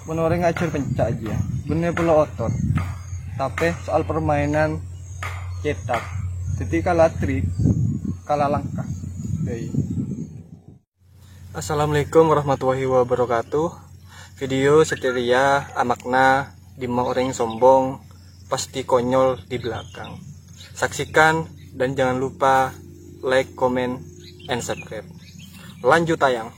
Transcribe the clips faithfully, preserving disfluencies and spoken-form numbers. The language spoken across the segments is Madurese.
Mon orèng ajhâr penca' jiyâ, bânnè polo otot. Tapè soal permainan cètak. Dhâddhi kala trik, kala langkah. Dâi. Assalamualaikum warahmatullahi wabarakatuh. Video satèya amakna dimma orèng sombong pasti konyol di belakang. Saksikan dan jangan lupa like, comment, and subscribe. Lanjut tayang.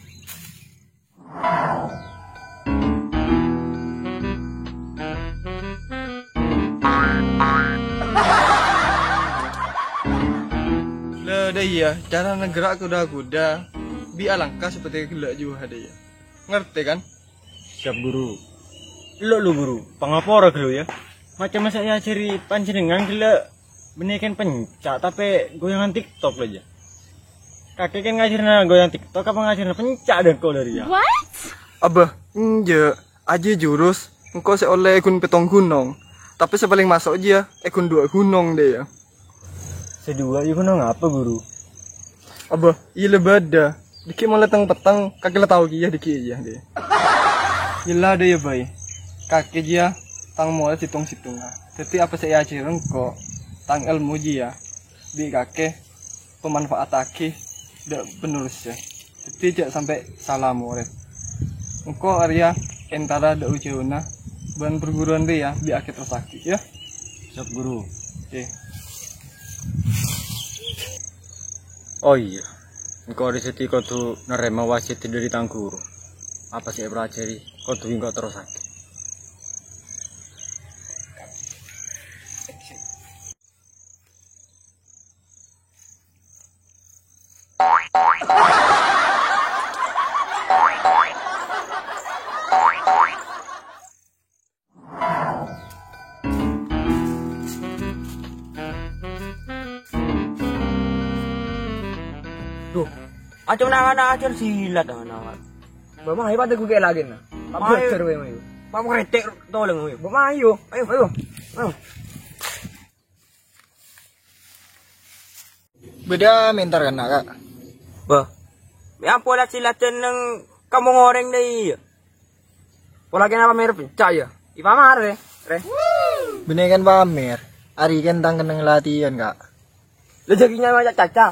Lè, dâ' iyâ, carana gera' kodhu-kodhu, bi' alangkah sapatè ghellâ' juwâ dâ' iyâ. Ngartè, kan? Siap, Guru. Lo, lo, Guru. Pangapora ghâllu, yâ? Macem sè èajhâri panjhennengngan ghellâ' bânnè kèng penca', tapè goyangan TikTok lo, jâ. Kakè kèng ngajhârâna goyang TikTok apa ngajhârâna penca' dâ' engko' dâri, yâ? What? Abbâ, enjâ'. Ajiyâ jurus, engko' sè ollè è ghun pèttong ghunong. Tapè sè palèng maso' jiyâ, è ghun duwâ' ghunong, dâ' iyâ. Sè duwâ' iyâ ghunong apa, Guru? Abbâ, iyâ la bâdâ. Dhiggi' mon la teng-petteng, kakè la tao kèya dhiggi' iyâ, dâ'. Iyâ la, dâ' iyâ, bhâi. Kakè jiyâ tang morèd sèttong-sèttongnga. Dhâddhi apa sè èajhâri engko', tang èlmo jiyâ, bi' kakè pamanfaattaghi dâ' penerrossa. Dhâddhi jhâ' sampè' sala morèd. Engko' arèya entara dâ' jhâuna bân perguruan rèya bi' kakè terrossaghi, yâ. Siap, Guru. Oke. Oh iyâ, engko' dhisèttè kodhu narèma wasiyat dâri tang guru. Apa sè èpelajari kodhu engko' terrossaghi. Duh, acong na'-kana' ajhâr silat, na'-kana'. Bâ' mayu padâ ghun kèlaghin, na. Mayu. Ajhâr bâ' mayu. Pak Mokretek tolong, mayu. Bâ' mayu. Ayo, ayo. Ayo. Bâdâ mentar kana', Ka'. Bâ, mè' ampo la silat neng kampong orèng dâ' iyâ. Pola kèng pamer penca' yâ. Ipamar, Rè. Rè. Bânnè kan pamer. Arèya kan tang kennengngan latèyan, Ka'. La jâgâ nyawa ca'-caca.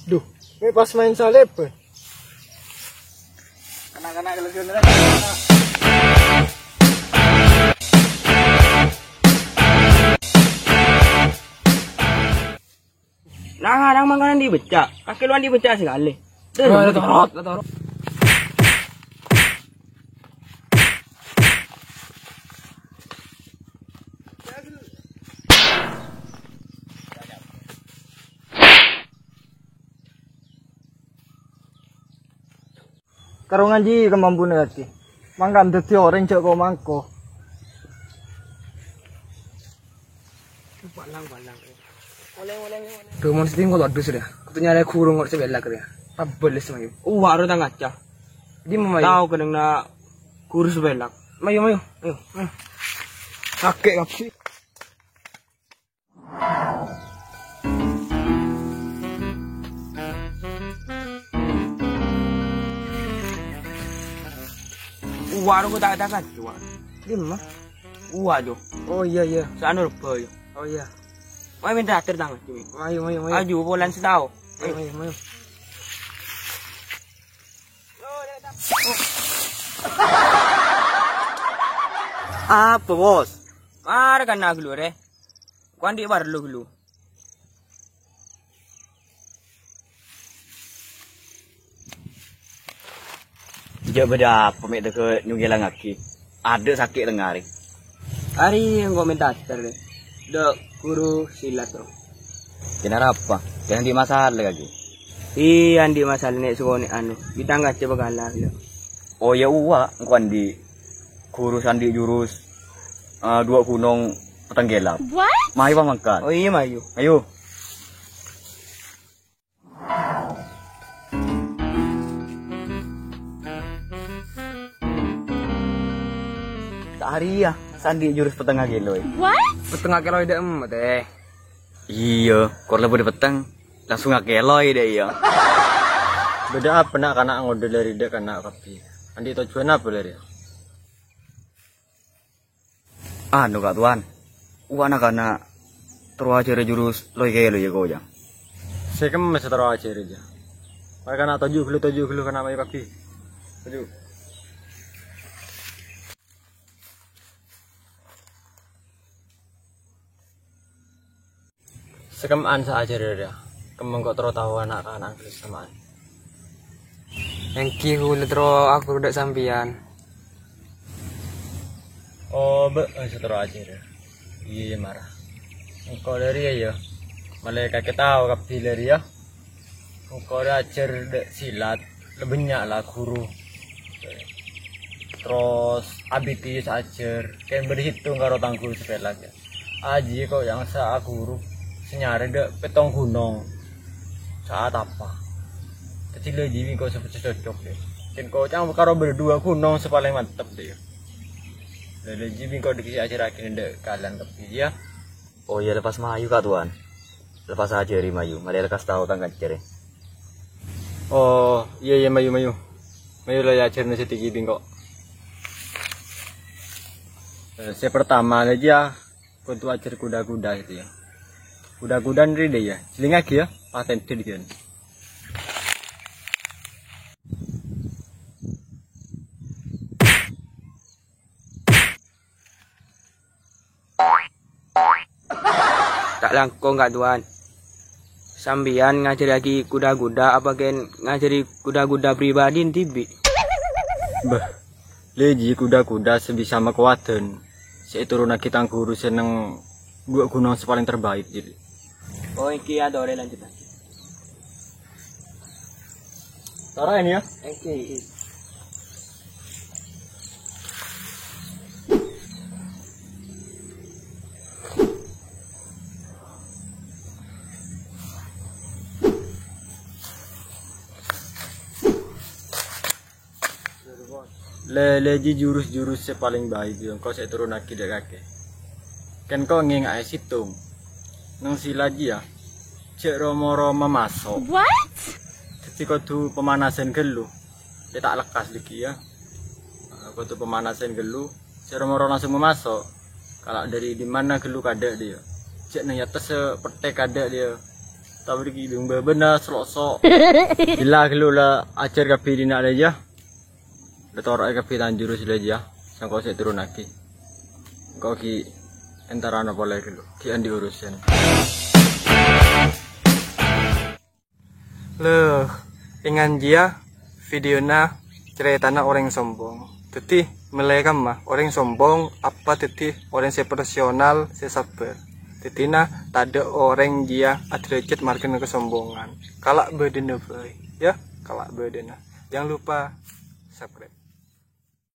Duh, mè' pas maèn salèbân. Kana'-kana' kelebihan kana'. Nah, nang mangkana andi' becca'. Kakè lo andi' becca' sakalè. Duh, la torot, la torot. Karo nganji kamampuna kakè. Mangkana dhâddhi orèng jhâ' ko-mangko. Palang, palang. Duh, mon sèttèng kok adus, ya. Kodhu nyarè ghuru ngot sè bellak, ya. Tabales, mayu. Uwaro tang kaca. Dimma, mayu? Tao kennengnganna ghuru sè bellak. Mayu, mayu. Ayo, mayu. Kakè, kakè. Uwaro kok ta'-, ta' kaca, Wa'. Dimma? Uwa, Jo. Oh, iyâ, iyâ. Sanu rebba, Jo. Oh, iyâ. Mayu mènta ater tangan, Jo. Mayu, mayu, mayu. Aju, polan sè tao. Mayu, mayu, mayu. Apa, Bos? Mara kana' ghâllu, Rè. Ko' andi' parlo ghâllu. Jhâ' bâdâ apa mè' tèghâ nyongèlangngaghi? Adâ' sakè' tengnga arè. Arè engko' mènta ater, Rè. Dâ' ghuru silat, ro. Kèng arapa? Kèng andi' masalah kakè? Iyâ, andi' masalah nè' sakonè' anu, bi' tang kaca bhâkal la. Oh, iyâ, uwa, engko' andi' ghuru sè andi' jurus, eh, duwâ' ghunong petteng kèlap. What? Mayu, Pak Mangkat. Oh, iyâ, mayu. Ayo. Sa'arèya, sè andi' jurus petteng akèloy. What? Petteng akèloy dâ' emma, tè. Iyâ, kor la bâdâ petteng, langsung akèloy dâ' iyâ. Bâdâ apa na'-kana' ngodâ lari dâ' kana' kabbhi? Andi' tojjhuwân apa lari? Anu, Ka' Towan. Uwa' na'-kana' terro ajhârâ jurus loy kèlo, yâ, Ko', yâ. Sè kemma sè terro ajhârâ, yâ. Mara kana' toju' ghâllu, toju' ghâllu kana' mayu kabbhi. Toju'. Sè kemma'an sè ajhârâ rèya. Kemma engko' terro tao ana'-kana' ghâllu sè kemma'an. Èngghi kaulâ terro aghuru dâ' sampèyan. Oh, bâ', sè terro ajhârâ. Iyâ, iyâ, mara. Engko' lari, yâ. Malè kakè tao kabbhi lari, yâ. Engko' rèya ajhâr dâ' silat, la bânnya' la ghuru. Terros abit iyâ sè ajhâr, kèng bâdâ sèttong karo tang ghuru sè pèlak, yâ. Ajiyâ ko' yang sè aghuru, sè nyarè dâ' pèttong ghunong. Sè atapa. Dhâddhi la jiyâ ko' sè cocok, yâ. Kèng ko' ca'na karo bâdâ duwâ' ghunong sè palèng mantep, yâ. La, la jiyâ ko' dhâggi' ajhârraghi dâ' kalian kabbhi, yâ. Oh iyâ, lepas mayu, Ka' Towan. Lepas ajhâri mayu, malè lekkas tao tang kanca rè. Oh, iyâ, iyâ, mayu, mayu. Mayu la èajhârna sè dhâggi' bi' engko'. Eh, sè pertama la jiyâ, kodhu ajhâr kuda-kuda itu, yâ. Kuda-kuda nèka rèya, yâ. Jhilingaghi, yâ, patèn dhâddhiyân. Ta' langkong, Ka' Towan. Sampèyan ngajhârraghi kuda-kuda apa kèng ngajhâri kuda-kuda pribadhi dhibi'? Bâh, la jiyâ kuda-kuda sè bisa makowadhân, sè èturunnaghi tang ghuru sè neng duwâ' ghunong sè palèng terbaik, jiyâ. Oh, èngghi, yâ, torè lanjuttaghi. Tara ini ya. Oke. Lè-, lè jiyâ jurus-jurus sè palèng baik, yâ, engko' sè èturunnaghi dâ' kakè. Kèng engko' ngènga'è sèttong. Neng sè la jiyâ, jhâ' ro-moro mamaso'. What? Dhâddhi kodhu pemanasan ghâllu. Yâ ta' lekkas dhâggi' yâ. Kodhu pemanasan ghâllu. Jhâ' ro-moro langsung mamaso'. Kala' dâri dimma ghâllu kadâ' dhiyâ. Jhâ' neng è attas sè pettè kadâ' dhiyâ. Tapè dhâggi' beng bâbâna slo'-so'. Ghellâ' ghâllu la ajhâr kabbhi dinna' la jiyâ. Dâ' toro'è kabbhi tang jurus la jiyâ. Sèngko' sè èturunnaghi. Engko' ghi' èntarana polè ghâllu. Ghi' andi' urusan. Lè, èngan jiyâ videona carètana orèng sombong. Dhâddhi, mellè kamma orèng sombong apa dhâddhi orèng sè profesional, sè sabbhâr. Dhâddhina tadâ' orèng jiyâ adârâjhât marghâna kasombongan. Kala' bâdâna bhâi, yâ, kala' bâdâna. Jangan lupa subscribe.